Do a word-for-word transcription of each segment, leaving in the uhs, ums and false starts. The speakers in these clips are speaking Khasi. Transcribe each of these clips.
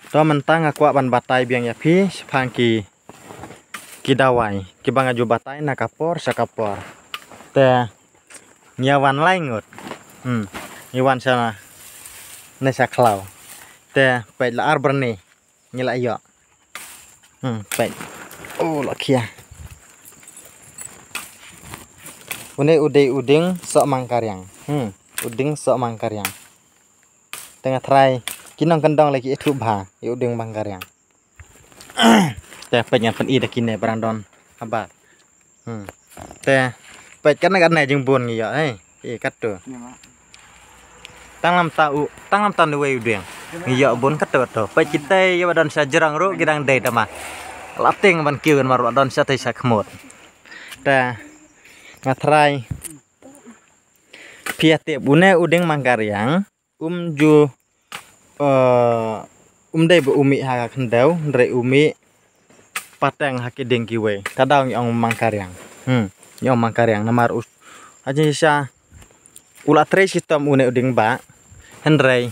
To mynta nga kwah ban batai biang ïa phi shaphang ki, ki dawai kiba nga ju batai na ka por sha ka por. Te ngi ïa wan lai ngut. Hmm. Ngi wan sha ne sha khlaw. Te peit la ar byrni ngi la ïoh. Hmm, peit. Oh, la khia. Une u dei u dieng soh mangkariang. Hmm, u dieng soh mangkariang. Te nga tharai ki nongkyndong la ki ithuh bha ïa u dieng mangkariang. Te peit ngan pyni da kine ba dang don habar. Hmm. Te peit katne katne jingbun ngi ïoh, eh. Eh, katto. Tang lam ta u, tang lam ta ni wei u dieng. Ngi ïoh bun katto katto. Peit kitei ïa ba don sha jrong ruh ki dang dei tama. La tieng ban kiew kan mar ba don sha tei sha khmut. Te nga tharai phi ïa tip une u dieng mangkariang. Um ju, eh, um dei ba u mih ha ka khyndew, hynrei u mih pateng ha ki dieng kiwei. Ka daw ngi ong mangkariang. Hmm, ngi ong mangkariang namar u, ha jingshisha u la trei shitom une u dieng ba, hynrei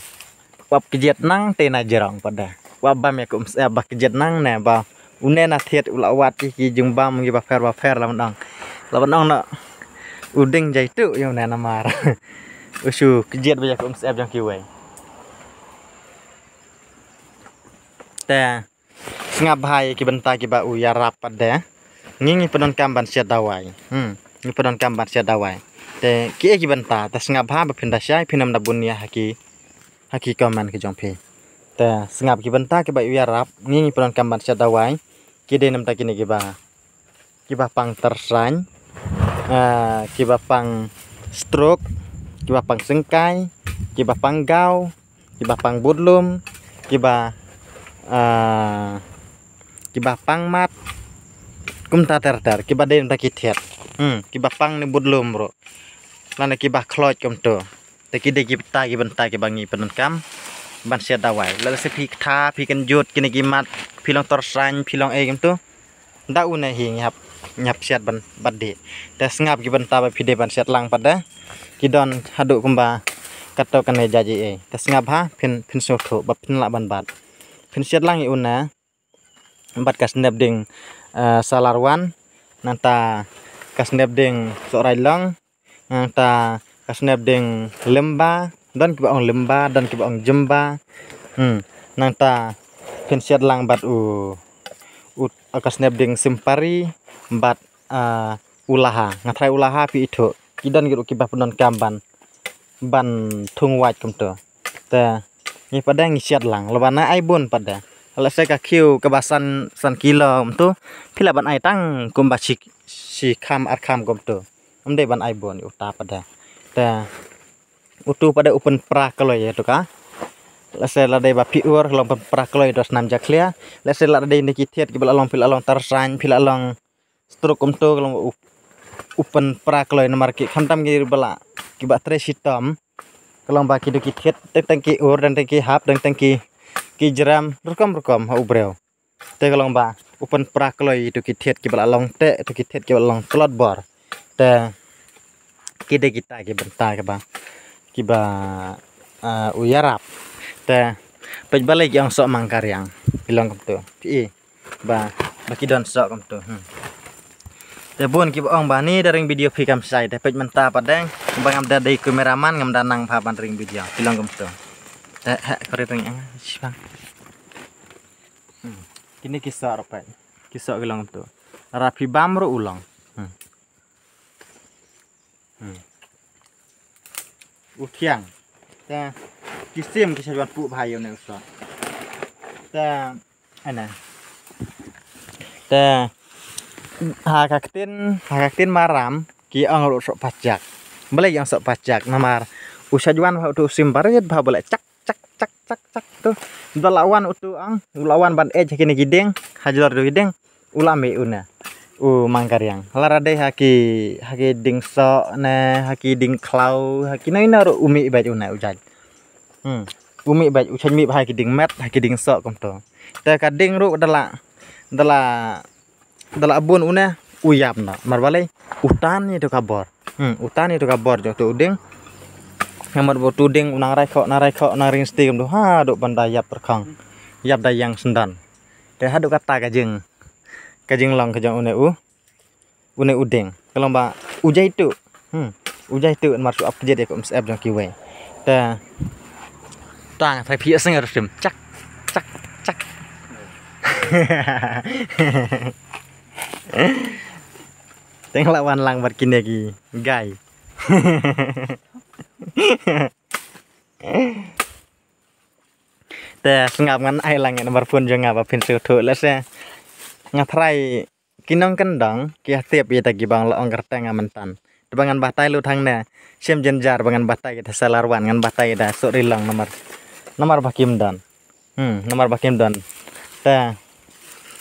u ap kjit nangtei na jrong pat de. U ap bam ïa ka umsyep ba kjit nang ne ba une na thied u la wad ki, ki jingbam kiba pher ba pher la ban ong. La ban ong na u dieng jaitu ïa une namar u shu kjit ba ïa ka umsyep jong kiwei. Te sngap bha ïa ki bynta kiba u ïarap pat de. Ngi ngi pyndonkam ban siat dawai. Hmm, ngi pyndonkam ban siat dawai. Te kiei ki bynta, te sngap bha ba phin da shai, phin ym da bun ïa ha ki, ha ki comment ki jong phi. Te sngap ki bynta kiba u ïarap, ngi ngi pyndonkam ban siat dawai. Ki dei namta kine kiba, kiba pang tyrsaiñ, ah, kiba pang stroke, kiba pang syngkai, kiba pang gaw, kiba pang budlum, kiba, ah, kiba pang mat, kumta ter ter, kiba dei namta ki thied. Hmm, kiba pang ne budlum ruh. Lane kiba khloit kumto. Te ki dei ki bynta, ki bynta kiba ngi pyndonkam ban siat dawai. Lada se phi kta, phi kynjut kine ki mat, phi long tyrsaiñ, phi long ei kumto. Da une hi ngi hap, ngi hap siat ban bat dih. Te sngap ki bynta ba phi dei ban siat lang pat de. Ki don haduh kumba katto katne jait ei ei. Te sngap ha, phin, phin sngewthuh ba phin lah ban bat. Phin siat lang ïa une. Bad ka snep dieng, eh, Salarwan, nangta ka snep dieng Sohrailong, nangta ka snep dieng Lemba, don kiba ong Lemba, don kiba ong Jemba. Hmm, nangta phin siat lang bad u, u, ka snep dieng Simpari, bad, eh, u Laha. Nga tharai u Laha phi ithuh. Ki don ki ruh kiba pyndonkam ban ban thung wait kumto. Te ngi pat de ngi siat lang, laba na ai bun pat de. Lehse ka khiew kaba san, san kilo kumto, phi lah ban ai tang kumba shi, shi kham ar kham kumto. Ym dei ban ai bun uta pat de. Te utu pat de u pynpra kloi ïa utu ka. Lehse la dei ba phi ur, long pynpra kloi ïa utu snam jakhlia. Lehse la dei ne ki thied kiba la long, phi la long tyrsaiñ, phi la long stroke kumto, ka long u, u pynpra kloi namar ki khamtam ki ba la, kiba trei shitom. Ka long ba ki dei ki thied teng teng ki ur, teng teng ki hap, teng teng ki, ki jrem, rukom rukom ha u briew. Te ka long ba u pynpra kloi ïa utu ki thied kiba la long teh, utu ki thied kiba la long tlot bor. Te ki dei kita ki bynta kiba, kiba, ah, u ïarap. Te peit balei ki ong soh mangkariang. Ki long kumto. Phi i ba, ba ki don soh kumto. Hmm. Te bun kiba ong ba ni da ring video phi kam shai. Te peit mynta pat de, ba ngam da dei cameraman, ngam da nang bha ban ring video. Ki long kumto. Te he, kore ring ang, shibang. Hmm. Kine ki soh ruh peit. Ki soh ki long kumto. Lada phi bam ruh u long. Hmm. Hmm. U thiang. Te ki sim ki sa wan puh bha ïa une u soh. Te, ana. Te ha ka ktien, ha ka ktien Maram ki ong ruh soh pajak. Balei ki ong soh pajak namar u sa wan bha utu u sim barit bha, balei chak chak chak chak chak tu. Ba la wan utu ang, u la wan ban ej ha kine ki dieng, ha jlor ki dieng. U la mih une u mangkariang. Lada dei ha ki, ha ki dieng soh ne, ha ki dieng khlaw, ha kino kino ruh u mih beit une u jait. Hmm. U mih beit, u shait mih ha ki dieng met, ha ki dieng soh kumto. Te ka dieng ruh da la, da la, da la bun une u ïap noh. Namar balei? U tan ïa utu ka bor. Hmm, u tan ïa utu ka bor jong utu u dieng. Namar ba utu u dieng u nang rai khoh, nang rai khoh, nang ring sting kumto haduh ban da ïap pyrkhong. ïap da ïeng syndon. Te haduh katta ka jing, ka jinglong ka jong une u, une u dieng. Ka long ba u jai tu. Hmm. U jai tu namar shu upgrade ïa ka umsyep jong kiwei. Te tang trai phi seng rusim. Chak, chak, chak. Teng la wan lang bad kine ki gai. Te sngap ngan ai lang ïa nambar phone jong nga ba phin sngewthuh lehse nga trai ki nongkyndong ki ha tip ïa ta ki bang la ong kyrteng nga myntan. Te ba ngan batai lut hangne, shem jynjar ba ngan batai ïa ta Salarwan, ngan batai ïa ta Sohrilong namar, namar ba kim don. Hmm, namar ba kim don. Te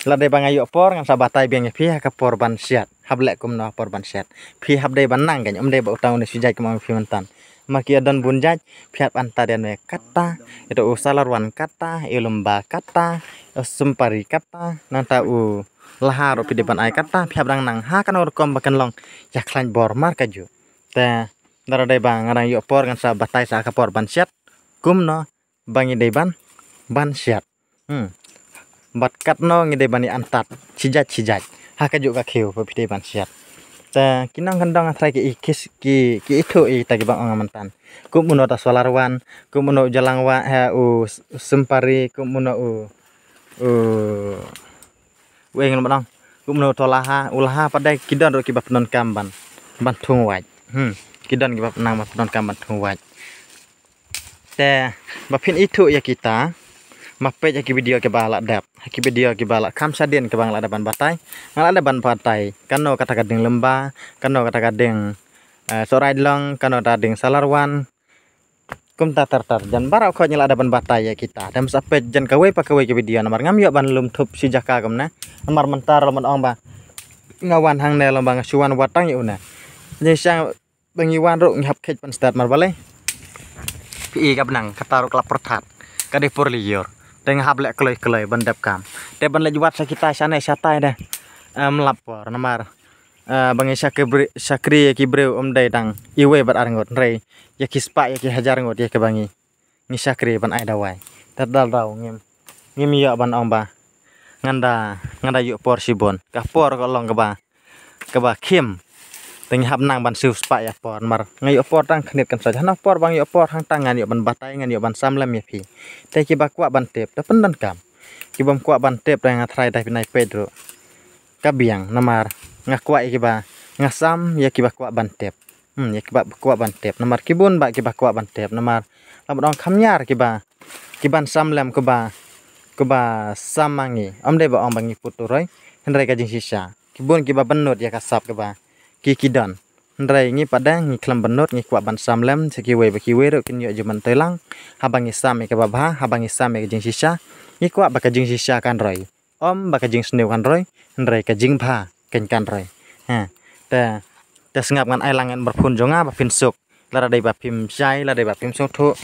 lada ba nga ïoh por ngan sa batai biang ïa phi ha ka por ban siat. Hap leh kumno ha por ban siat? Phi hap dei ban nang kein, ym dei ba utang une shu jait kum ong phi myntan. Ma ki ïa don bun jait, phi hap ban tad ïa une katta, ïa u Salarwan katta, ïa u Lumba katta, ïa u Sumpari katta, nangta u Laha ruh phi dei ban ai katta, phi hap dang nang ha kano rukom ba kan long ïa khlaiñ bor markajuh. Te lada dei ba nga dang ïoh por ngan sa batai sa ha ka por ban siat kumno ba ngi dei ban, ban siat. Hmm. Bad katno ngi dei ban ïa antad shijait shijait ha kajuh ka khiew ba phi dei ban siat. Te ki nongkyndong nga trai ki i kis, ki, ki ithuh ïa ta ki bang ong myntan. Kum uno ta Salarwan, kum uno u Jalangwa, ha u Sumpari, kum uno u, u, u eng mynong. Kum uno u Laha, u Laha pat de ki don ruh ki ba pyndonkam ban, ban thung wait. Hmm. Ki don ki ba nang ban pyndonkam ban thung wait. Te ba phin ithuh ïa kita, ma peit ïa ki video ki ba la dep, ha ki video ki ba la kham shadien ki ba nga la dep ban batai. Nga la dep ban batai kano kata ka dieng Lumba, kano kata ka dieng, eh, Sohrailong, kano ta dieng Salarwan. Kumta ter ter jan baroh khoit nga la dep ban batai ïa kita. Te ma sa peit jan kawei pa kawei ki video namar ngam ïoh ban lum thup shi jaka kumne. Namar mynta la man ong ba nga wan hangne la ba nga shu wan wat tang ïa une. Jingshisha ba ngi wan ruh ngi hap kheit ban stad mar balei. Phi i ka bnang kata ruh ka la pyrthat. Ka dei por lyiur. Te nga hap leh kloi kloi ban dep kam. Te ban leit wad sa kita shane shatai de. Em lap por namar, eh, ba ngi shakri, shakri ïa ki briew ym dei dang iwei bad ar ngut hynrei ïa ki spah ïa ki hajar ngut ïa ki ba ngi ngi shakri ban ai dawai. Te da daw ngim, ngim ïoh ban ong ba ngan da, ngan da ïoh por shibun. Ka por ka long kaba, kaba khim. Te ngi hap nang ban siew spah ïa por namar nga ïoh por tang khyndiat khynsoit. Hano por ba nga ïoh por hangta ngan ïoh ban batai, ngan ïoh ban sam lem ïa phi. Te ki ba kwah ban tip, te pyndonkam. Ki bym kwah ban tip te nga trai da phi nai peit ruh. Ka biang namar nga kwah ïa ki ba, nga sam ïa ki ba kwah ban tip. Hmm, ïa ki ba kwah ban tip. Namar ki bun ba ki ba kwah ban tip. Namar la ba dang kham ïar ki ba, ki ban sam lem ki ba, ki ba sam ma ngi. Ym dei ba ong ba ngi put turoi. Hynrei ka jingshisha ki bun ki ba bynnud ïa ka sap ki ba ki, ki don. Hynrei ngi pat de ngi khlem bynnud, ngi kwah ban sam lem sa kiwei ba kiwei ruh kin ïoh jingmyntoi lang. Haba ngi sam ïa ka ba bha, haba ngi sam ïa ka jingshisha, ngi kwah ba ka jingshisha kan roi. Ym ba ka jingsniew kan roi, hynrei ka jingbha kan, kan roi. Ha. Te, te sngap ngan ai lang ïa nambar phone jong nga ba phin suk. Lada dei ba phim shai, lada dei ba phim sngewthuh,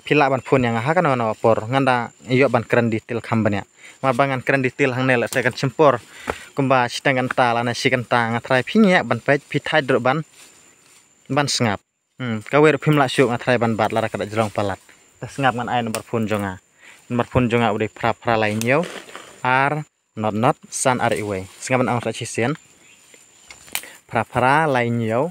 phi lah ban phone ïa nga ha kano kano por. Ngan da ïoh ban kren detail kham bniah. Namar ba ngan kren detail hangne lehse kan shim por kumba shiteng kynta lane shi kynta. Nga trai phi ngiah ban peit, phi thait ruh ban, ban sngap. Hmm, kawei ruh phim lah shuh, nga trai ban bat lada ka da jrong palat. Te sngap ngan ai nambar phone jong nga. Nambar phone jong nga u dei phra phra lai hynñiew ar not not san ar iwei. Sngap ban ong sa shisien. Phra phra lai hynñiew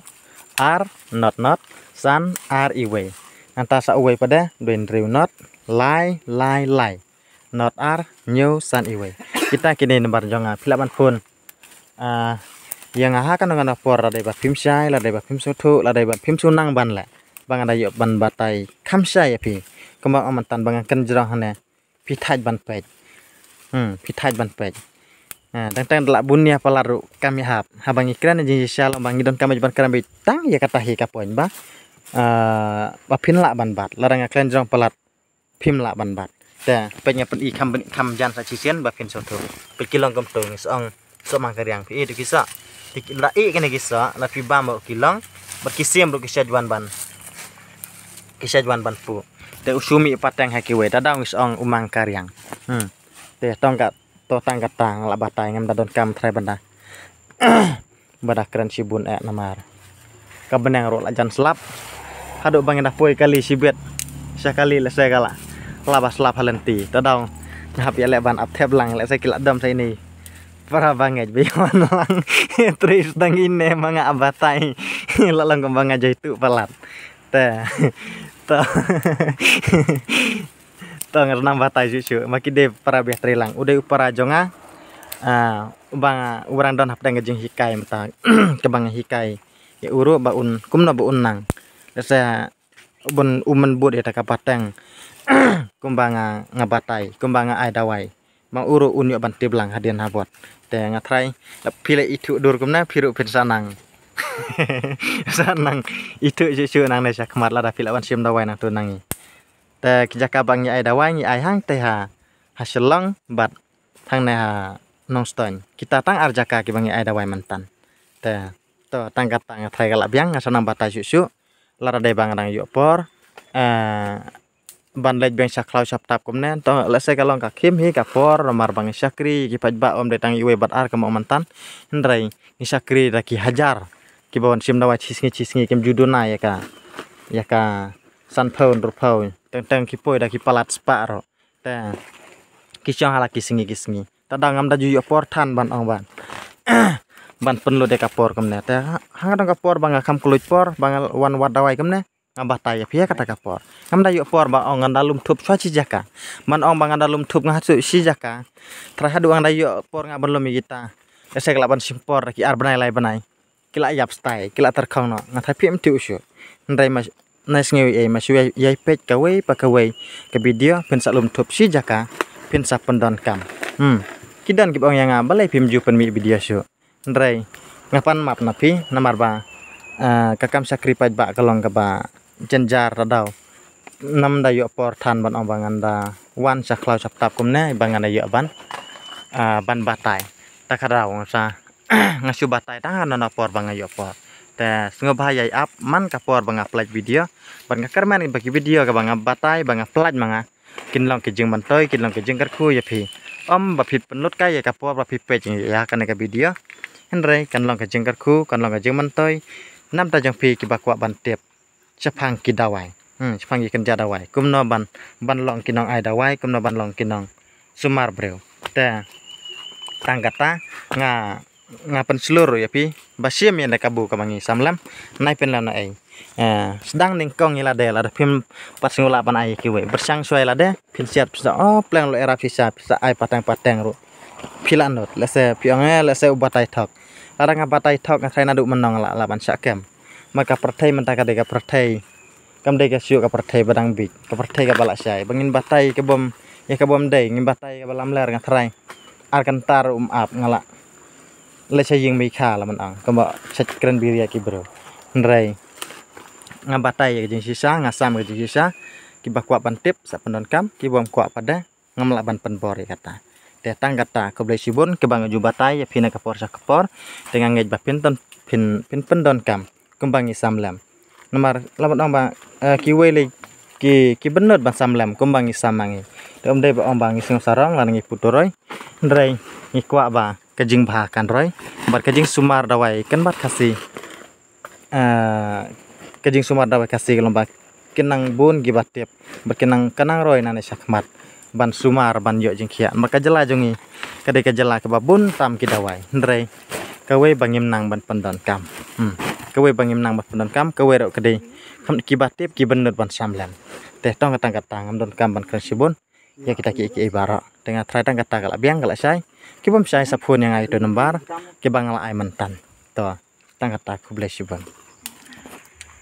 ar not not san ar iwei. Nangta sa uwei pat de u dei hynriew not lai lai lai not ar hynñiew san iwei. Kita kine nambar jong nga, phi lah ban phone, ah, ïa nga ha kano kano por, lada dei ba phim shai, lada dei ba phim sngewthuh, lada dei ba phim shu nang ban leh. Ba ngan da ïoh ban batai kham shai ïa phi. Kumba ong myntan ba ngan kren jrong hangne, phi thait ban peit. Hmm, phi thait ban peit. Ah, teng teng da lah bun nia palat ruh kam ïahap. Haba ngi kren ïa jingshisha long ba ngi donkam ban kren beit tang ïa kata hi ka point ba, ah, ba phin lah ban bat. Lada nga kren jrong palat phim lah ban bat. Te peit nga pyni kham bniah kham jan sa shisien ba phin sngewthuh. Peit ki long kumto, ngi sa ong soh mang ka riang, phi i to ki soh. Te ki la i kane ki soh, la phi bam ruh ki long, bad ki sim ruh ki shait wan ban, ki shait wan ban puh. Te u shu mih pateng ha kiwei, te da ngi sa ong u mang ka riang. Hmm. Te tang ka, to tang kata nga la batai, ngam da donkam trai ban da ba da kren shibun eh namar ka bneng ruh la jan slap. Haduh ba ngi da poi kali shibit sha kali lehse ka la, la ba slap ha lynti. Te da, Hap ïa leh ban ap thep lang, leh sa ki la dom sa ini. Para ba ngeit ba ïa wan lang. Tris dang ine ma nga ap batai. La long kumba nga jai tu palat. Te. To. To nga nang batai shuh shuh. Ma ki dei para biah tri lang. U dei u para jong nga. Ah, uba nga, uba nga don hapdeng ka jinghikai mynta. Kaba nga hikai ïa u ruh ba un, kumno ba un nang. Lehse bun u mynbud ïa ta ka pateng. Kumba nga, nga batai, kumba nga ai dawai. Ma u ruh un ïoh ban tip lang hadien habud. Te nga trai, phi leh ithuh dur kumne, phi ruh phin sa nang. Sa nang ithuh shuh shuh nangne sha khmat lada phi lah ban shim dawai nangtu nangi. Te ki jaka ba ngi ai dawai ngi ai hangtei ha, ha Shillong bad hangne ha Nongstoiñ. Kita tang ar jaka kiba ngi ai dawai mynta. Te, to, tang kata nga trai ka la biang, nga sa nang batai shuh shuh. Lada dei ba nga dang ïoh por, eh, ban leit biang sha khlaw sha ptap kumne. To, lehse ka long ka khim hi ka por, namar ba ngi shakri, ki paidbah ym dei tang iwei bad ar ka mok mynta. Hynrei ngi shakri da ki hajar kiba wan shim dawai shi sngi shi sngi, kim ju duna ïa ka, ïa ka sanphew hynriewphew. Teng teng ki poi da ki palat spah ruh. Te ki shong ha la ki sngi ki sngi. Te da ngam da ju ïoh por than ban ong ban, ban pynlut ïa ka por kumne. Te ha, ha nga don ka por ba nga kham kylluid por ba nga wan wad dawai kumne, nga batai ïa phi ïa kata ka por. Ngam da ïoh por ba ong ngan da lum thup shuwa shi jaka. Man ong ba ngan da lum thup nga ha shuh shi jaka. Trai haduh nga da ïoh por nga ban lum ïa kita. Ka sek lah ban shim por da ki ar bnai lai bnai. Ki la ïap stai, ki la tyrkhong noh, nga tharai phim tip shuh. Hynrei ma, nai sngew ei, ma shu ïai peit kawei pa kawei ka video, phin sa lum thup shi jaka, phin sa pyndonkam. Hmm. Ki don kiba ong ïa nga, balei phim ju pynmih video shuh. Hynrei nga pan map na phi, namar ba, ah, ka kam shakri paidbah ka long kaba jynjar ta daw. Ngam da ïoh por than ban ong ba ngan da wan sha khlaw sha ptap kumne ba ngan da ïoh ban, ah, ban batai. Ta ka daw nga sa, nga shu batai tang ha na por ba nga ïoh por. Te sngewbha ïai ap man ka por ba nga pynlait video. Bad nga kyrmen ba ki video kaba nga batai ba nga pynlait ma nga, kin long ki jingmyntoi, kin long ki jingkyrkhu ïa phi. Ym ba phi pynlut kai ïa ka por ba phi peit ïa kane ka video. Hynrei kan long ka jingkyrkhu, kan long ka jingmyntoi na bynta jong phi kiba kwah ban tip shaphang ki dawai. Hmm, shaphang ki kynja dawai. Kumno ban, ban long ki nong ai dawai, kumno ban long ki nong sumar briew. Te tang kata nga, nga pynshlur ïa phi ba shim ïa ka kabu kaba ngi sam lem. Nai pynlong na ei. Eh, sdang nyngkong ïa lade, lada phim pat sngewlah ban ai ïa kiwei. Byrshang shuwa ïa lade, phin siat pisa, oh, pleng lo era pisa, pisa ai pateng pateng ruh. Phi la nud, lehse phi ong eh, lehse u batai thok. Lada nga batai thok nga tharai naduh mynno nga lah, lah ban shah kem. Ma ka pyrthei mynta ka dei ka pyrthei. Kam dei ka shuh ka pyrthei ba dang bit, ka pyrthei kaba lah shai. Ba ngin batai ka bym, ïa ka bym dei, ngin batai kaba lamler nga tharai. Ar kynta ruh um ap nga lah leit sha ïing mei kha la man ang, kumba sha kren biria ki briew. Hynrei nga batai ïa ka jingshisha, nga sam ïa ka jingshisha, kiba kwah ban tip sa pyndonkam, kiba ym kwah pat de ngam lah ban pynbor ïa kata. Te tang kata, khublei shibun kiba nga ju batai ïa phi na ka por sha ka por. Te nga ngeit ba phin don, phin, phin pyndonkam kumba ngi sam lem. Namar la ban ong ba, eh, kiwei lei ki, ki bynnud ban sam lem kumba ngi sam ma ngi. Te ym dei ba ong ba ngi sngew sarong lane ngi put turoi. Hynrei ngi kwah ba ka jingbha kan roi bad ka jingsumar dawai kan bat Khasi. Ah, ka jingsumar dawai Khasi ka long ba kin nang bun kiba tip bad kin nang, ka nang roi nangne shakhmat ban sumar ban ïoh jingkhiah. Namar ka jylla jong ngi ka dei ka jylla kaba bun tam ki dawai. Hynrei kawei ba ngim nang ban pyndonkam. Hmm. Kawei ba ngim nang ban pyndonkam, kawei ruh ka dei kham kiba tip ki bynnud ban sam lem. Te tang kata, tang kata ngam donkam ban kren shibun ïa kita kiei kiei baroh. Te nga tharai tang kata, ka la biang ka la shai. Ki bym shai sa phone ïa nga ïa uto u number kiba nga la ai mynta. To, tang kata, khublei shibun.